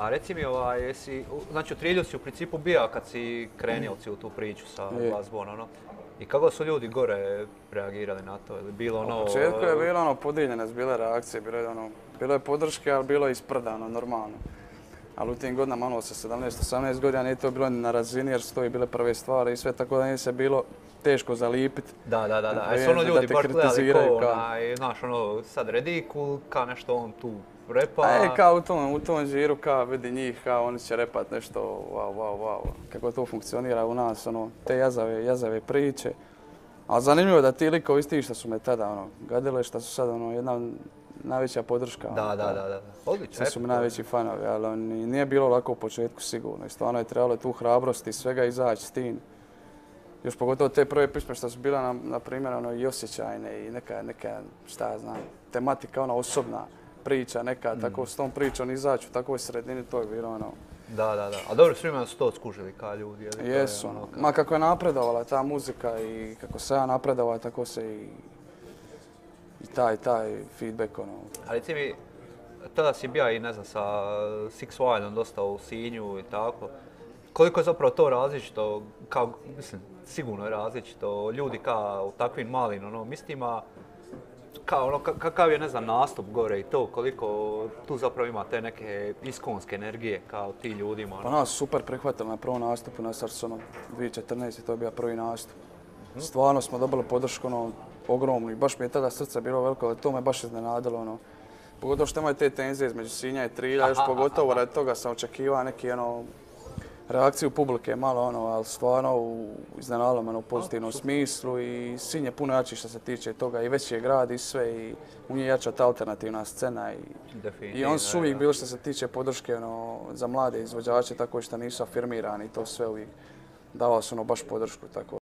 A reci mi, znači u Trilju si u principu bio kad si krenio u tu priču sa glazbom, ono. I kako su ljudi gore reagirali na to? Bilo ono... U početku je bilo ono podijeljenost, bile reakcije, bilo je podrške, ali bilo je isprdano, normalno. Ali u tim godinama, ono, sa 17-18 godina nije to bilo na razini jer su to i bile prve stvari i sve, tako da nije se bilo teško zalipiti. Da. A su ono ljudi baš gledali ko, znaš, ono, sad redikul, kao nešto on tu repa. Kao u tom žiru, kao vidi njih, kao oni će repat nešto, wow. Kako to funkcionira u nas, ono, te jazave priče. Ali zanimljivo da ti likovi isti što su me tada, ono, gadile, što su sad, ono, jedna najveća podrška. Da. Odlično. Sve su mi najveći fanovi, ali nije bilo lako u početku sigurno. I stvarno je trebalo tu hrabrosti i svega izaći s tim. Još pogotovo te prve pisme što su bila, na primjer, ono, i osjećajne i neka, šta ja znam, tematika, ona osobna priča, neka, tako s tom pričom izaći u takvoj sredini, to je bilo ono... Da. A dobro, s vremena su to skužili kao ljudi. Jesu, ono. Ma kako je napredovala ta muzika i kako se ja napredovao, tako se i taj feedback, ono. Ali reci mi, tada si bio i, ne znam, sa Six Wildom dosta u Sinju i tako. Koliko je zapravo to različito, kao, mislim, sigurno je različito, ljudi kao u takvim malim, ono, mistima, kao, ono, kakav je, ne znam, nastup gore i to, koliko tu zapravo ima te neke iskonske energije kao ti ljudima. Ono. Pa nas super prihvatili na prvom nastupu na Sarsonom, 2014. to je bio prvi nastup. Stvarno smo dobili podršku, ono, ogromnu i baš mi je tada srce bilo veliko, ali to me baš iznenadilo, ono. Pogotovo što imaju te tenzije između Sinja i Trilja, još pogotovo radi toga sam očekivao neki, ono, reakciju publike malo, ono, ali stvarno iznenadilo me u pozitivnom smislu i Sinj je puno jači što se tiče toga i veći je grad i sve i u njih je jača ta alternativna scena i on su uvijek bilo što se tiče podrške, ono, za mlade izvođače tako što nisu afirmirani i to sve uvijek davao su, ono, baš podršku, tako.